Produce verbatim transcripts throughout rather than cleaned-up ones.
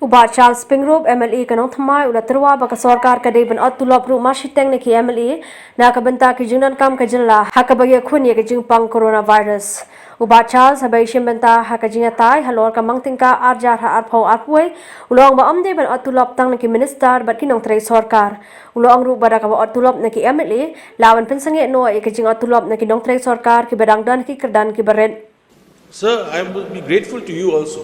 U Bah Charles Pyngrope, M L A ka Nongthymmai, u la tyrwa ba ka sorkar ka dei ban ot tulop ruh mar shiteng na ki M L A na ka bynta ki jingdonkam ka jylla ha kaba ïakhun ïa ka jingpang coronavirus. U Bah Charles, haba ïashim bynta ha ka jingïatai halor ka mang tyngka ar hajar arphew arphew wei, u la ong ba ym dei ban ot tulop tang na ki minister bad ki nongtrei sorkar. U la ong ruh ba da kaba ot tulop na ki M L A, lah ban pynsangeh noh ïa ka jingot tulop na ki nongtrei sorkar kiba dang don ha ki kyrdan kiba rit. Sir, I would be grateful to you also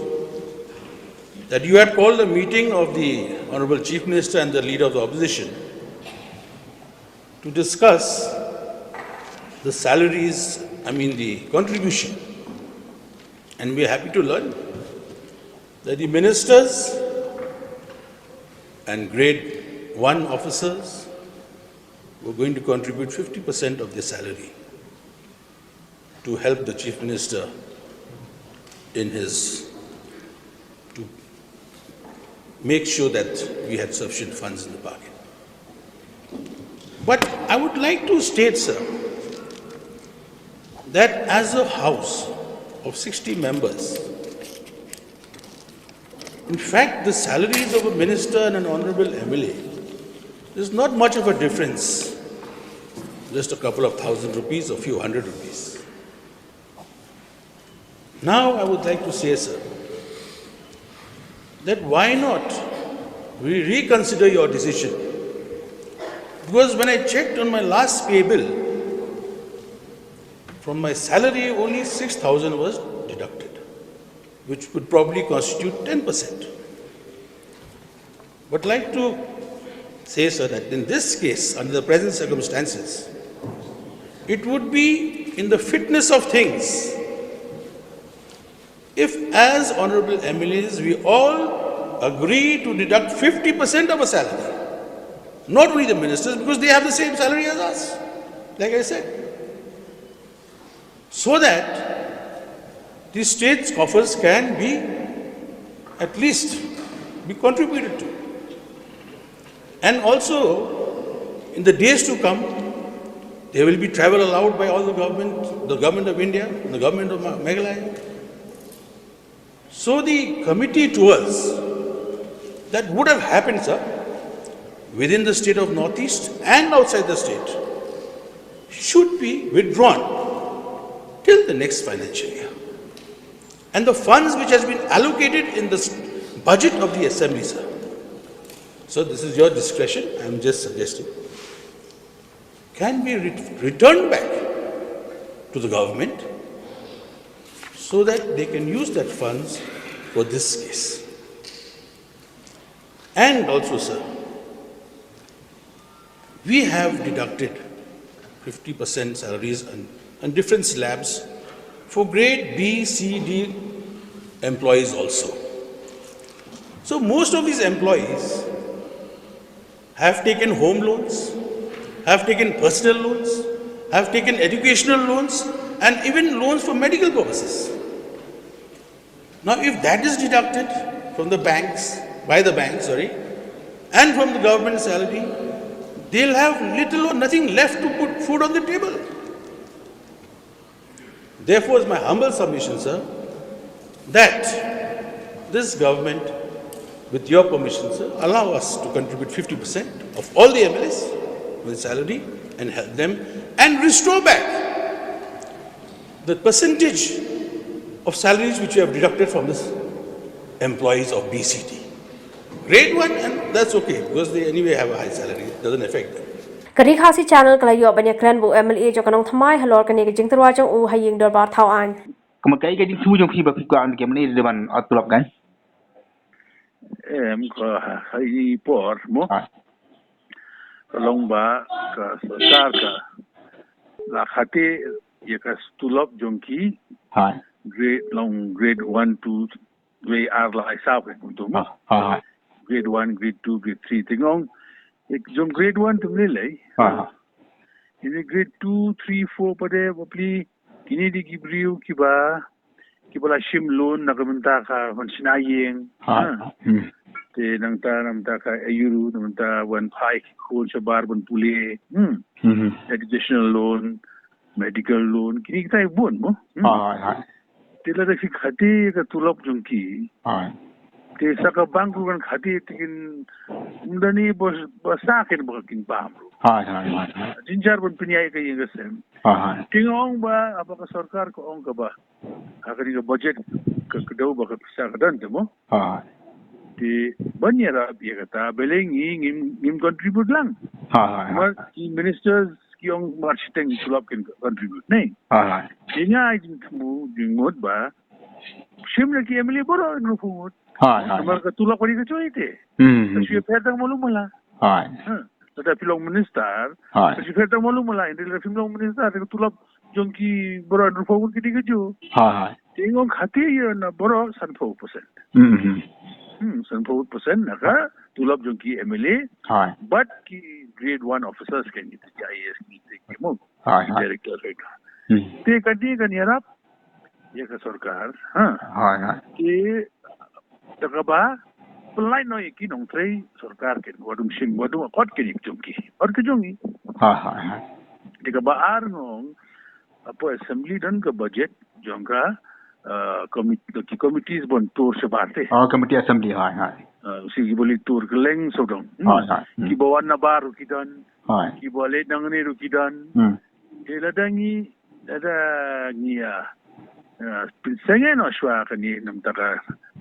that you had called a meeting of the Honorable Chief Minister and the Leader of the Opposition to discuss the salaries, I mean the contribution. And we are happy to learn that the ministers and grade one officers were going to contribute fifty percent of their salary to help the Chief Minister in his, to make sure that we had sufficient funds in the pocket. But I would like to state, sir, that as a house of sixty members, in fact, the salaries of a minister and an honorable M L A, there's not much of a difference, just a couple of thousand rupees, a few hundred rupees. Now, I would like to say, sir, that why not we reconsider your decision? Because when I checked on my last pay bill, from my salary, only six thousand was deducted, which would probably constitute ten percent. But like to say, sir, that in this case, under the present circumstances, it would be in the fitness of things if, as honorable M L As, we all agree to deduct fifty percent of a salary, not only the ministers, because they have the same salary as us, like I said, so that the state's coffers can be at least be contributed to. And also, in the days to come, there will be travel allowed by all the government, the government of India, the government of Ma-, Meghalaya. So the committee tours that would have happened, sir, within the state of Northeast and outside the state should be withdrawn till the next financial year. And the funds which has been allocated in the s-, budget of the assembly, sir. So this is your discretion, I am just suggesting. Can be ret-, returned back to the government so that they can use that funds for this case. And also, sir, we have deducted fifty percent salaries and, and different slabs for grade B, C, D employees also. So most of these employees have taken home loans, have taken personal loans, have taken educational loans, and even loans for medical purposes. Now, if that is deducted from the banks, by the bank, sorry, and from the government salary, they'll have little or nothing left to put food on the table. Therefore, it's my humble submission, sir, that this government, with your permission, sir, allow us to contribute fifty percent of all the M L As with salary and help them and restore back the percentage of salaries which you have deducted from this employees of B C D. Grade one, and that's okay because they anyway have a high salary, it doesn't affect them. Ka Ri Khasi Channel ka la ïoh ban ïakren bad u M L A jong ka Nongthymmai halor kane ka jingtyrwa jong u ha ïing dorbar thaw aiñ. Ka ma kaei ka jingthmu jong phi ba phi kwah ïa ka M L A dei ban ot tulop kan? Em, ka ha ïa i por mo. Ah. Ka long ba ka sorkar ka la khate ïa ka tulop jong ki. Hai. Grade long grade one, two, grade ar lai saw ka kum tu mo. Ah, ah, ah. Grade one, grade two, grade three, te nga ong. Ïa jong grade one te mlei lei. Ah, ah. Ïa grade two, three, four pat de bapli kine dei ki briew kiba, kiba la shim loan na ka bynta ka ban shna ïing. Ha. Ha. Hmm. Te nangta, nangta ka A U, nangta ban phai ki khun shabar ban pule. Hmm. Hmm. Educational loan, medical loan, kine kita bun mo. Hmm. Ha, ha, ha. Te lada phi khate ka tulop jong ki. Ha. Te sa ka bang ruh kan khati te kin, ym don i ba, ba sa kin ba kin bam ruh. Hai, hai, hai, hai. Jynjar ban pynïaid ka ïing ka sem. Hai, hai. Te nga ong ba haba ka sorkar ka ong kaba ha kane ka budget ka, ka dei ba ka pisa ka don te mo. Hai. Te ban ïarap ïa kata, balei ngi ngim, ngim contribute lang. Hai, hai, hai. Namar ki ministers ki ong mar shiteng tulop kin contribute ne. Hai, hai. Te nga ai jingthmu jingmut ba shim na ki M L A baroh hynriewphew ngut. Hai, hai. Namar ka tulop kane ka jong i te. Hmm, hmm, ka shu ïapher tang malu mala. Hai. Ha. Lada phi long minister, hai, ka shu ïapher tang malu mala, hynrei lada phim long minister te ka tulop jong ki baroh hynriewphew ngut ki dei ka jong. Hai, hai. Te nga ong khati ïa na baroh sanphew percent. Hmm, hmm. Hmm, sanphew percent na ka tulop jong ki M L A. Hai. Bad ki grade one officers kan, ki I A S, ki, ki mo. Hai, hai. Director kan. Hmm. Te kane kan ïarap ïa ka sorkar, ha. Hai, hai. Te da kaba pynlait noh ïa ki nongtrei sorkar kin, wat ym shim, wat ym akot kin ïa ki jong ki. Ot ka jong i. Hai, hai, hai. Te kaba ar nga ong, hapoh assembly don ka budget jong ka, uh, commit-, ki committees ban tur shabar te. Oh, committee assembly, hai, hai. Uh, shi kiba leit tur kylleng sawdong. Hmm. Hai, hai. Hmm. Kiba wan nabar ruh ki don. Hai. Kiba leit nangne ruh ki don. Hmm. Te lada ngi, lada ngi, ah, ah, pynsangeh noh shuwa kane namar ka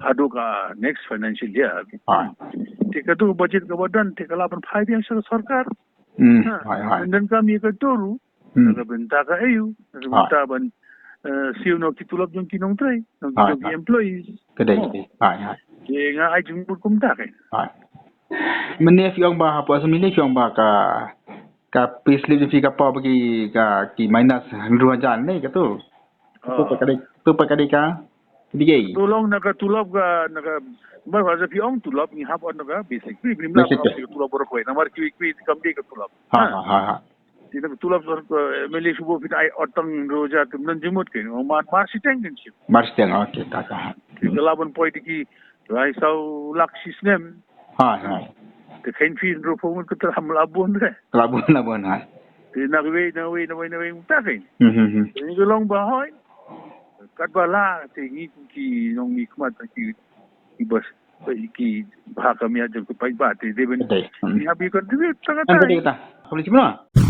haduh ka next financial year. Hai. Te katu budget kaba don te ka lah ban phai biang sha ka sorkar. Hmm, ha, hai, hai. Ynda kam ïa katu ruh, hmm, na ka bynta ka A U, na ka, hai, bynta ban, eh, siew noh ki tulop jong ki nongtrei, jong ki, hai, jong ki, hai, employees. Ka dei, oh, ka dei. Hai, hai. Te nga ai jingmut kumta kein. Hai. Mynne phi ong ba hapoh assembly phi ong ba ka, ka payslip jong phi ka paw ba ki, ka, ki minus hynriew hajar ne katu. Tu, oh, pat ka dei, tu pat ka dei ka, ka dei ka. Tu long na ka tulop ka, na ka, ba, ba phi ong tulop ngi hap ot na ka basic pay, basic pay. Ka tulop baroh kawei, namar kiwei kiwei kam dei ka tulop. Ha, ha, ha, ha. Te na ka tulop sor, eh, M L A shuh ba phin ai ot tang hynriew hajar te ym don jingmut kein. Ong mar, mar shiteng kein shim. Mar shiteng, okay, ta ka. Te ka lah ban poi te ki lai saw lak shi snem. Hai, hai. Te kein phi hynriewphew ngut kata ym lah bun re. Lah bun, lah bun, hai. Te na kawei, na kawei, na kawei, na kawei, ta kein. Hmm, hmm, hmm. Te ngi ka long ba hoi. Katba lah, te ngi ki nongmihkhmat ki, ki bas, ki bha ka miat jong ki paidbah, te dei ban, dei, hmm, ngi hap ban contribute, tang kata. Tang kata, kata. Khublei shibun.